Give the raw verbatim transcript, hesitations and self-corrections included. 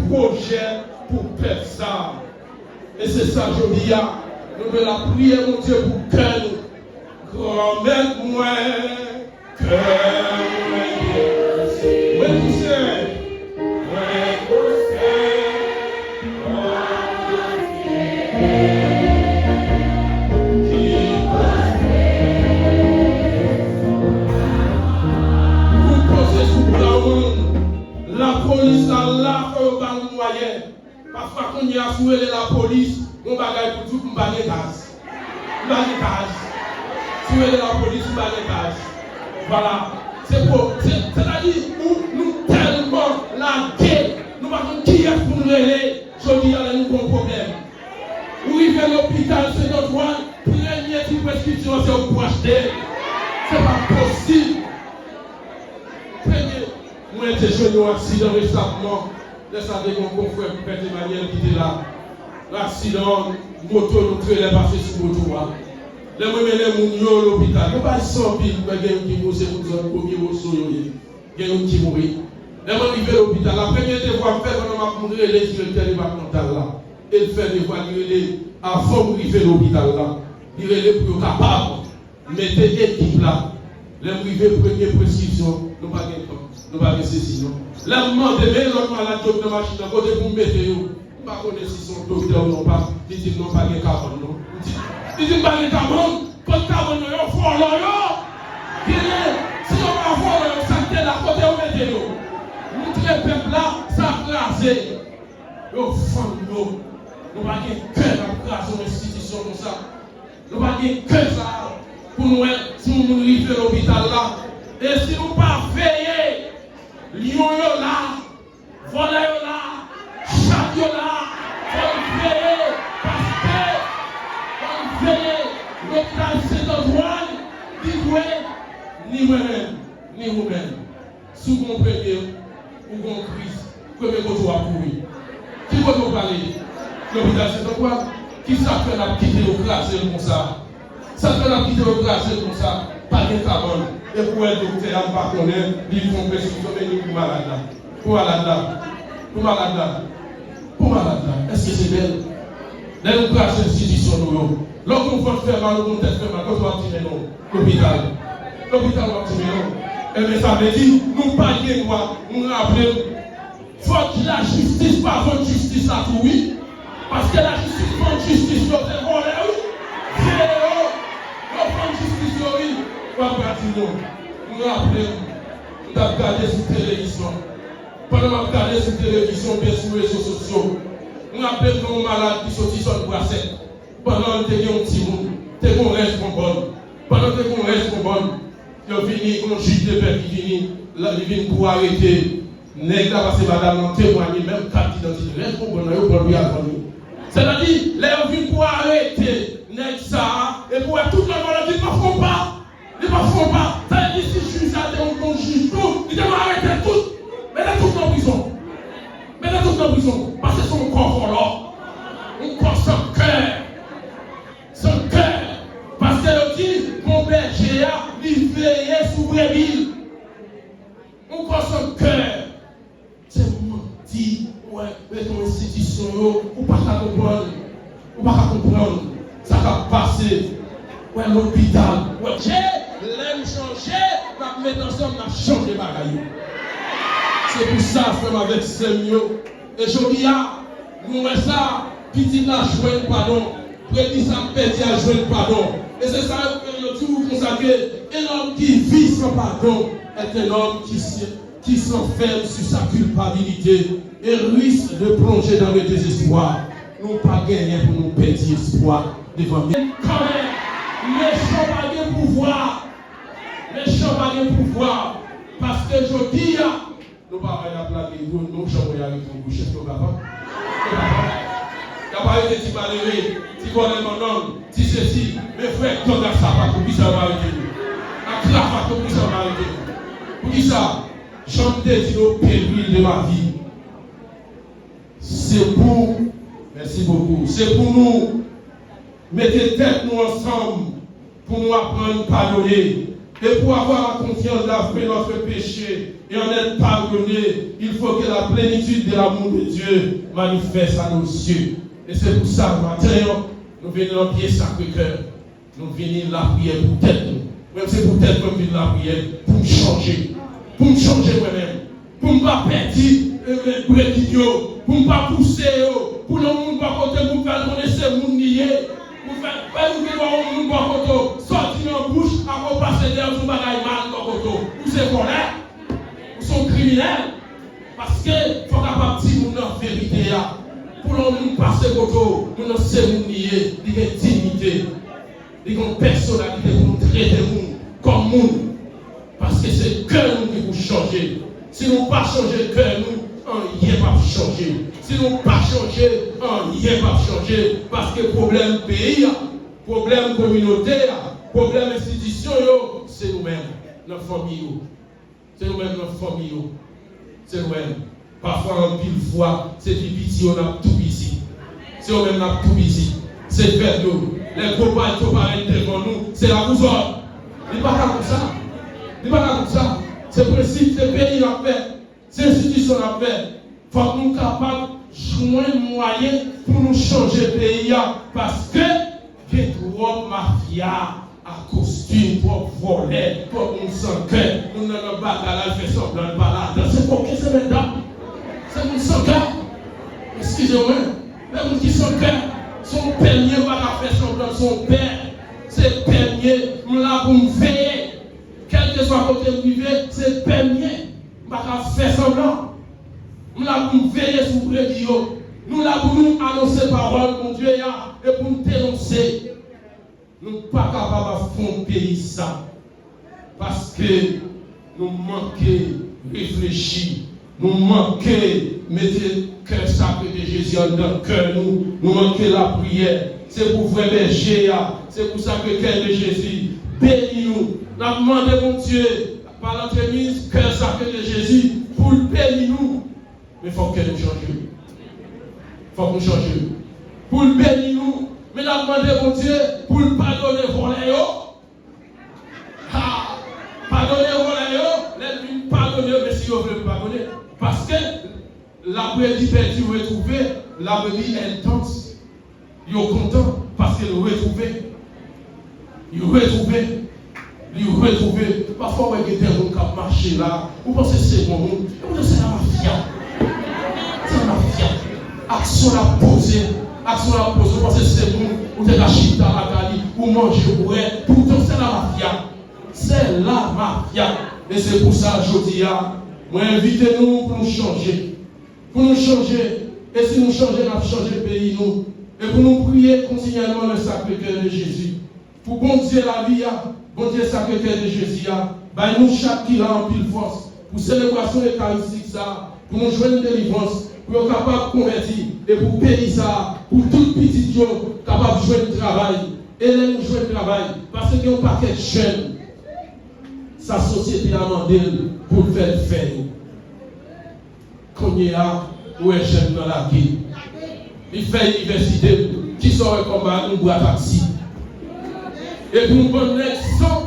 pwojè pou pèp sa a. E se sa jodi a, nou dwe lapriyè Bondye pou kè nou. Granmèt mwen, kè mwen ki pouse, mwen pouse, ki pouse sou Brown. Lapolis la la, fò yo ba nou mwayen. Pafwa kounye a, si w rele lapolis, yon bagay pou di w, m pa gen gaz. M pa gen gaz. Si w rele lapolis, m pa gen gaz. Vwala. Se pou, se, sètadi, nou, nou tèlman lage, nou pa konn kiyès pou n rele. Jodi a, lè nou gen yon pwoblèm, ou rive lopital Sent Antwàn, premye ti preskripsyon an se ou k pou achte. Se pa posib. Premye, mwen te jwenn yon aksidan resaman. Lè sa te gen yon konfrè Prèt Emmanuel ki te la. Aksidan moto, yon trelè pase sou moto a. Lè mwen mennen moun yo lopital, yo bay san anpil, mwen gen youn ki mouri, se moun zòn Premye Woso yo ye. Gen youn ki mouri. Lè mwen rive lopital la, premye devwa m fè pandan m ap rele direktè depatmantal la. E l fè devwa li rele avan m rive lopital la. Li rele pou yo kapab mete ekip la. Lè m rive, premye preskripsyon, nou pa gen tan, nou pa gen sesi non. Lè m mande, men lòt malad yo k nan machin nan, kote pou m mete yo? M pa konnen si se yon doktè ou non pa. Li di m non, pa gen kabann non. M di, li di m pa gen kabann? Kot kabann nan? Yo vòlò yo! Genyen, si yo pa vòlò yo, sa k te la, kote yo mete yo? Nou tre pèp la, sa kraze. Yo fann yo. Nou pa gen kè n ap kraze yon enstitisyon konsa. Nou pa gen kè sa a pou nou wè si yon moun rive lopital la. E si nou pa veye, lyon yo la, vòlè yo la, chat yo la, fò n veye, paske fò n veye, lopital Sent Antwàn, li dwe ni mwen menm, ni ou menm. Si w gen yon premye, ou gen yon kriz, premye kote w ap kouri? Ki kote w prale? Lopital Sent Antwàn. Kisa k fè n ap kite yo kraze l konsa? Sa k fè n ap kite yo kraze l konsa? Pa gen kabann. Epi w wè doktè a, m pa konnen, li fè yon preskripsyon, men li pou malad la. Pou malad la. Pou malad la. Pou malad la, èske se bèl? Lè nou kraze enstitisyon nou yo, lè w gen yon vant fè mal, ou gen yon tèt fè mal, kote w ap di men non? Lopital. Lopital w ap di men non. Enben, sa vle di, nou pa gen dwa, nou raple m, fòk lajistis pa vann jistis la tou, wi. Paske lajistis vann jistis yo, se vòlè, wi. Se yo, yo vann jistis yo, wi. W ap gade non. Nou raple m, m t ap gade sou televizyon. Pandan m ap gade sou televizyon oubyen sou rezo sosyo, m raple m gen yon malad ki soti zòn Bwasèt. Pandan l te gen yon timoun, te gen yon rès bonbòn. Pandan te gen yon rès bonbòn, yo vini, gen yon jij depè ki vini, la, li vin pou arete nèg la, paske madanm nan temwaye, menm kat idantite, rès bonbòn nan, yo pran l pou y al vann li. Sètadi, lè yo vin pou arete nèg sa a, epi w wè tout lòt vòlè di, "Li pa fè yon pa." Li pa fè yon pa. Sa vle di si jij la te yon bon jij tou, li te dwe arete tout. Mete tout nan prizon. Mete tout nan prizon. Paske se yon kò vòlò. Yon kò san kè. San kè. Paske yo di, bon bèje a, li veye sou brebi l. Yon kò san kè. Se manti, ou wè, met yon enstitisyon yo, ou pa ka konprann, ou pa ka konprann sa k ap pase. Ou wè lopital, ou wè, lè n chanje, n ap met ansanm, n ap chanje bagay yo. Se pou sa, frè m avèk sè m yo, e jodi a, nou wè sa, pitit la jwenn padon, brebi sa k pèdi a jwenn padon. E se sa yo, yo di w konsa ke, un homme qui vit sans pardon est un homme qui se qui s'enferme sur sa culpabilité et risque de plonger dans le désespoir. Nou pa genyen pou nou pèdi espwa devan men kanmenm. Mechan pa gen pouvwa. Mechan pa gen pouvwa. Paske jodi a, nou pa wè y ap lage dwòn, nou janm wè y arete yon gwo chèf, nou kapab. Nou kapab. Y ap arete ti malere, ti vòlè bannann, ti sesi. Men frè, gang ak sapat, poukisa yo pa arete nou? Ak kravat, poukisa yo pa arete nou? Poukisa? Jan m te di nou, pil pil de ma vi. Se pou, mèsi bokou, se pou nou mete tèt nou ansanm pou nou aprann padone. Et pour avoir la confiance d'avouer notre péché et en être pardonné, il faut que la plénitude de l'amour de Dieu manifeste à nos yeux. Et c'est pour ça, maten an, nou vini nan pye Sacré-Cœur. Nou vini lapriyè pou tèt nou. Mwen, se pou tèt mwen m vin lapriyè, pou m chanje. Pou m chanje mwen menm. Pou m pa pèdi, eh, eh, brebis yo. Pou m pa pouse yo. Pou nan moun bò kote m, pou m fè l konnen se moun li ye. Pou fè, fè nou gen dwa yon moun bò kote w. Sòti nan bouch, apre w pase dèyè w di yon bagay mal bò kote w. Ou se vòlè. Ou se yon kriminèl. Paske fò w kapab di moun nan verite a. Pou lè yon moun pase kote w, moun nan se moun li ye, li gen diyite. Li gen yon pèsonalite pou nou trete moun kòm moun. Paske se kè nou ki pou chanje. Si nou pa chanje kè nou, anyen p ap chanje. Si nou pa chanje, anyen p ap chanje. Paske pwoblèm peyi a, pwoblèm kominote a, pwoblèm enstitisyon yo, se nou menm, nan fanmi yo. Se nou menm nan fanmi yo. Se nou menm. Pafwa, anpil fwa, se pi piti yo n ap tou bizi. Se yo menm n ap tou bizi. Se frè yo. Lè gwo palto parèt devan nou, se lakouzòt. Li pa ka konsa. Li pa ka konsa. Se prensip, se peyi n ap fè. Se enstitisyon n ap fè. Fòk nou kapab jwenn mwayen pou nou chanje peyi a. Paske gen twòp mafya. Akostim, twòp vòlè, twòp moun san kè. Moun nan nan bagay la, l fè sanblan l pa ladan. Se koken, se mèdam. Se moun san kè. Eskize mwen. Lè moun ki san kè, se yon pè m ye, m pa ka fè sanblan, se yon pè. Se pè m ye, m la pou m veye. Kèlkeswa kote m rive, se pè m ye. M pa ka fè sanblan. M la pou m veye sou brebis yo. Nou la pou nou anonse pawòl Bondye a e pou n denonse. Nou pa kapab ap fè yon peyi sa, paske nou manke reflechi, nou manke mete kè sakre de Jezi anndan kè nou, nou manke lapriyè. Se pou vrè bèje a, se pou Sakre Kè de Jezi beni nou. N ap mande Bondye, pa lantrepriz kè sakre de Jezi, pou l beni nou. Men fòk kè nou chanje. Fòk nou chanje. Pou l beni nou, men n ap mande Bondye pou l padone vòlè yo. Ha! Padone vòlè yo, lè l vin padone yo, men si yo vle m padone. Paske labrebi pèdi retwouve, labrebi èl dans. Yo kontan paske yo retwouve. Yo retwouve. Yo retwouve. Pafwa, w wè gen de moun k ap mache la. Ou panse se bon moun. E potan se lamafya. Se lamafya. Aksyon l ap poze. Aksyon l ap poze. Ou panse se moun. Ou te ka chita lakay li. Ou manje, ou bwè. Poutan se lamafya. Se lamafya. E se pou sa, jodi a, mwen envite nou pou nou chanje. Pou nou chanje, e si nou chanje, n ap chanje peyi nou. E pou nou priye kontinyèlman le Sacré-Cœur de Jésus. Pou Bondye lavi a, Bondye Sacré-Cœur de Jésus a, bay nou chak ki la anpil fòs pou selebrasyon ekaristik sa a, pou nou jwenn delivrans, pou yo kapab konvèti, e pou peyi sa a, pou tout pitit yo kapab jwenn travay. E lè nou jwenn travay, paske gen yon pakèt jèn, sa sosyete a mande l pou l fè l fè yo. Kounye a, ou wè jèn nan lage. Li fè inivèsite l. Kisa w wè kòm bagay? Yon bra taksi. Epi yon bann nèg san